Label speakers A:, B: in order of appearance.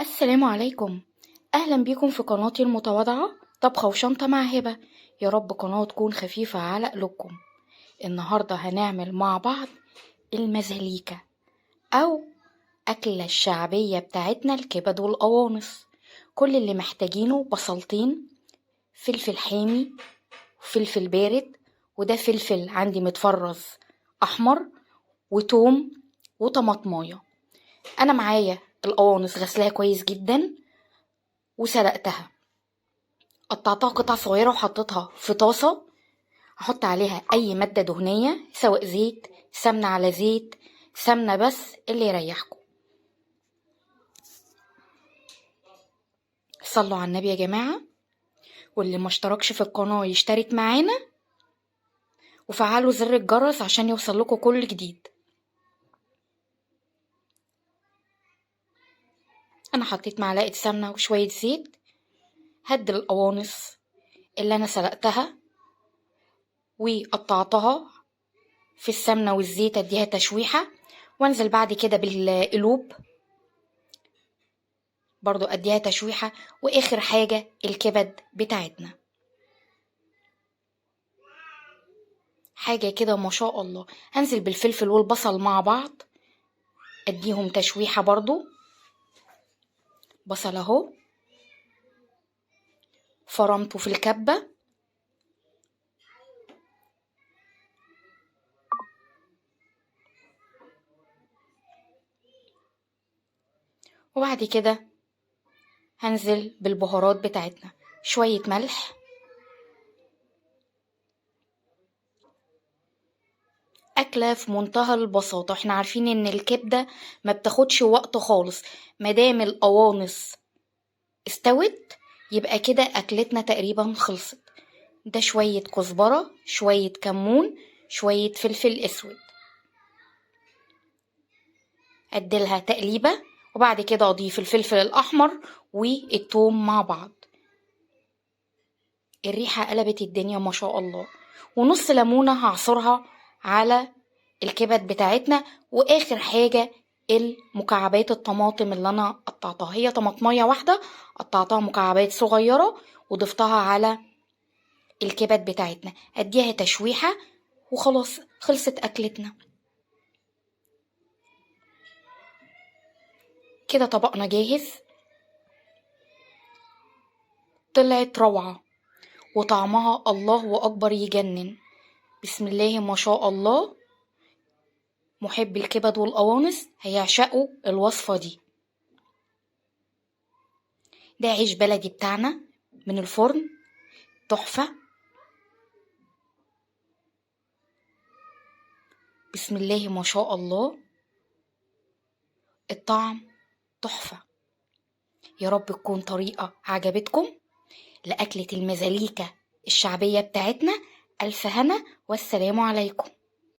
A: السلام عليكم، اهلا بيكم في قناتي المتواضعة طبخة وشنطة مع هبة. يا رب قناة تكون خفيفة على قلوبكم. النهاردة هنعمل مع بعض المزاليكا او أكلة الشعبية بتاعتنا، الكبد والقوانص. كل اللي محتاجينه بصلتين، فلفل حامي وفلفل بارد، وده فلفل عندي متفرز احمر، وتوم وطماطمايه. انا معايا القوانص غسلاها كويس جدا وسلقتها، قطعتها قطع صغيرة وحطيتها في طاسه. هحط عليها اي مادة دهنية، سواء زيت، سمنه على زيت، سمنه بس، اللي يريحكم. صلوا على النبي يا جماعة، واللي ما اشتركش في القناة يشترك معانا، وفعلوا زر الجرس عشان يوصل لكم كل جديد. انا حطيت معلقه سمنه وشوية زيت. هد القوانص اللي انا سلقتها وقطعتها في السمنة والزيت، اديها تشويحه، وانزل بعد كده بالقلوب برضو اديها تشويحه، واخر حاجة الكبد بتاعتنا. حاجة كده ما شاء الله. هنزل بالفلفل والبصل مع بعض، اديهم تشويحه برضو. بصل اهو فرمته في الكبه، وبعد كده هنزل بالبهارات بتاعتنا، شوية ملح، أكلة في منتهى البساطة. احنا عارفين ان الكبدة ما بتاخدش وقت خالص، مادام القوانص استوت يبقى كده أكلتنا تقريبا خلصت. ده شوية كزبرة، شوية كمون، شوية فلفل اسود، اديلها تقليبة، وبعد كده اضيف الفلفل الاحمر والثوم مع بعض. الريحة قلبت الدنيا ما شاء الله. ونص ليمونة هعصرها على الكبد بتاعتنا. واخر حاجة المكعبات الطماطم اللي انا قطعتها، هي طماطمية واحدة قطعتها مكعبات صغيرة وضفتها على الكبد بتاعتنا، اديها تشويحة وخلاص خلصت اكلتنا. كده طبقنا جاهز، طلعت روعة وطعمها الله اكبر يجنن. بسم الله ما شاء الله. محب الكبد والقوانص هيعشقوا الوصفة دي. ده عيش بلدي بتاعنا من الفرن، تحفة. بسم الله ما شاء الله، الطعم تحفة. يا رب تكون طريقة عجبتكم لأكلة المزاليكا الشعبية بتاعتنا. ألف هنا والسلام عليكم.